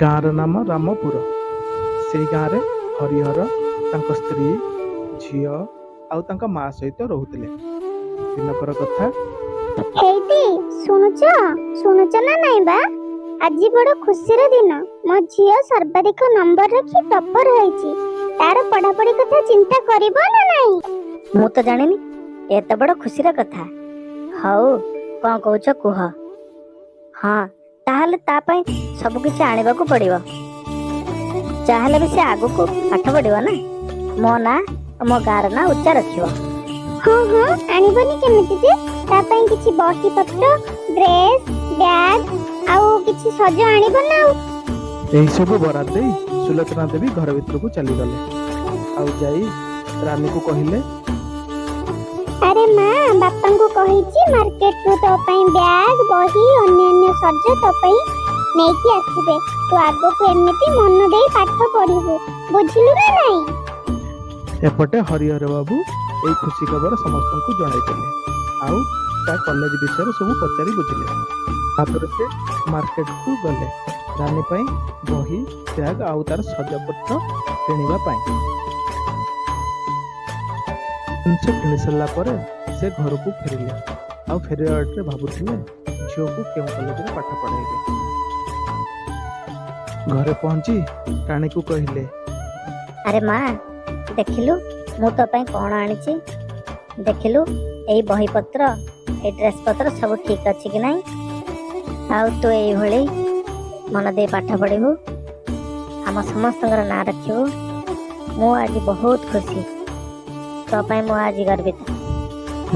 ଗାଁର ନାମ ରାମପୁର। ସେଇ ଗାଁରେ ହରିହର ତାଙ୍କ ସ୍ତ୍ରୀ, ଝିଅ ଆଉ ତାଙ୍କ ମା ସହିତ ରହୁଥିଲେ। ଦିନକର କଥା, ହେଇଟି ଶୁଣୁଛ, ଶୁଣୁଛ ନା ନାଇଁ ବା? ଆଜି ବଡ ଖୁସିର ଦିନ। ମୋ ଝିଅ ସର୍ବାଧିକ ନମ୍ବର ରଖି ଟପର ହେଇଛି। ତାର ପଢାପଢି କଥା ଚିନ୍ତା କରିବ ନା ନାଇଁ? ମୁଁ ତ ଜାଣିନି, ଏ ତ ବଡ ଖୁସିର କଥା। ହଉ, କଣ କହୁଛ କୁହ। ହଁ, ତାହେଲେ ତା ପାଇଁ ସବୁ କିଛି ଆଣିବାକୁ ପଡିବ। ଯାହାହେଲେ ବି ସେ ଆଗକୁ ପାଠ ପଢିବ ନା, ମୋ ନାଁ ମୋ ଗାଁର ନାଁ ଉଚ୍ଚା ରଖିବ। ହଁ ହଁ, ଆଣିବନି କେମିତି ଯେ? ତା ପାଇଁ କିଛି ବହି ପତ୍ର, ଡ୍ରେସ, ବ୍ୟାଗ ଆଉ କିଛି ସଜ ଆଣିବ ନା ଆଉ। ଏହିସବୁ ବରାଦ ଦେଇ ସୁଲୋଚନା ଦେବୀ ଘର ଭିତରକୁ ଚାଲିଗଲେ ଆଉ ଯାଇ ରାନୀକୁ କହିଲେ, ଆରେ ମା, ବାପାଙ୍କୁ କହିଛି ମାର୍କେଟରୁ ତୋ ପାଇଁ ବ୍ୟାଗ, ବହି, ଅନ୍ୟାନ୍ୟ ସଜ ତୋ ପାଇଁ ନେଇକି ଆସିବେ। ତୁ ଆଗକୁ ଏମିତି ମନ ଦେଇ ପାଠ ପଢିବୁ, ବୁଝିଲୁ ନା ନାଇଁ? ଏପଟେ ହରିହର ବାବୁ ଏଇ ଖୁସି ଖବର ସମସ୍ତଙ୍କୁ ଜଣାଇଦେଲେ ଆଉ ତା କଲେଜ ବିଷୟରେ ସବୁ ପଚାରି ବୁଝିଲେ। ତାପରେ ସେ ମାର୍କେଟକୁ ଗଲେ ରାନୀ ପାଇଁ ବହି, ବ୍ୟାଗ ଆଉ ତାର ସଜପତ୍ର କିଣିବା ପାଇଁ। ଜିନିଷ କିଣି ସାରିଲା ପରେ ସେ ଘରକୁ ଫେରିଲେ ଆଉ ଫେରିବା ବାଟରେ ଭାବୁଥିଲେ ଝିଅକୁ କେଉଁ କଲେଜରେ ପାଠ ପଢ଼ାଇବେ। ଘରେ ପହଞ୍ଚି ରାଣୀକୁ କହିଲେ, ଆରେ ମା, ଦେଖିଲୁ ମୁଁ ତୋ ପାଇଁ କଣ ଆଣିଛି। ଦେଖିଲୁ ଏଇ ବହି ପତ୍ର, ଏଇ ଡ୍ରେସ ପତ୍ର ସବୁ ଠିକ ଅଛି କି ନାହିଁ? ଆଉ ତୁ ଏଇଭଳି ମନ ଦେଇ ପାଠ ପଢିବୁ, ଆମ ସମସ୍ତଙ୍କର ନାଁ ରଖିବୁ। ମୁଁ ଆଜି ବହୁତ ଖୁସି, ତୋ ପାଇଁ ମୁଁ ଆଜି ଗର୍ବିତ।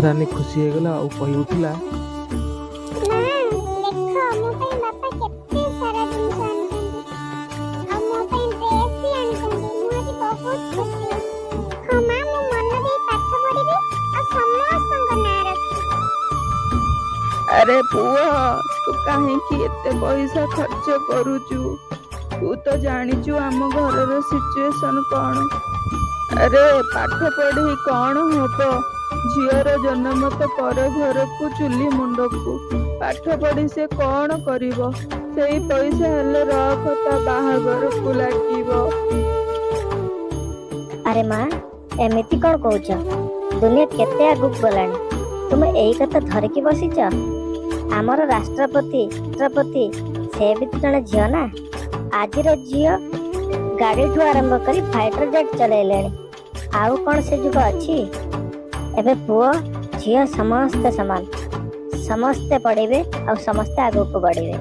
ରାନୀ ଖୁସି ହେଇଗଲା ଆଉ କହି ଉଠିଲା, ମା ଦେଖ, ମୋ ପାଇଁ ବାପା କେତେ ସାରା ଜିନିଷ ଆଣିଛନ୍ତି ଆଉ ମୋ ପାଇଁ ଡ୍ରେସ ବି ଆଣିଛନ୍ତି। ମୁଁ ଆଜି ବହୁତ ଖୁସି। ହଁ ମା, ମୁଁ ମନ ଦେଇ ପାଠ ପଢିବି ଆଉ ସମସ୍ତଙ୍କ ନାଁ ରଖିବି। ଆରେ ପୁଅ, ତୁ କାହିଁକି ଏତେ ପଇସା ଖର୍ଚ୍ଚ କରୁଛୁ? ତୁ ତ ଜାଣିଛୁ ଆମ ଘରର ସିଚୁଏସନ କଣ। ଆରେ ପାଠ ପଢି କଣ ହବ? ଝିଅର ଜନ୍ମ ତ ପର ଘରକୁ ଚୁଲି ମୁଣ୍ଡକୁ। ପାଠ ପଢି ସେ କଣ କରିବ? ସେଇ ପଇସା ହେଲେ ରଖ, ତା ବାହାଘରକୁ ଲାଗିବ। ଆରେ ମା, ଏମିତି କଣ କହୁଛ? ଦୁନିଆ କେତେ ଆଗକୁ ଗଲାଣି, ତୁମେ ଏଇ କଥା ଧରିକି ବସିଛ? ଆମର ରାଷ୍ଟ୍ରପତି ସେ ବି ତ ଜଣେ ଝିଅ ନା। ଆଜିର ଝିଅ ଗାଡିଠୁ ଆରମ୍ଭ କରି ଫାଇଟର ଜେଟ୍ ଚଲେଇଲେଣି। ଆଉ କଣ ସେ ଯୁଗ ଅଛି? ଏବେ ପୁଅ ଝିଅ ସମସ୍ତେ ସମାନ, ସମସ୍ତେ ପଢିବେ ଆଉ ସମସ୍ତେ ଆଗକୁ ବଢିବେ।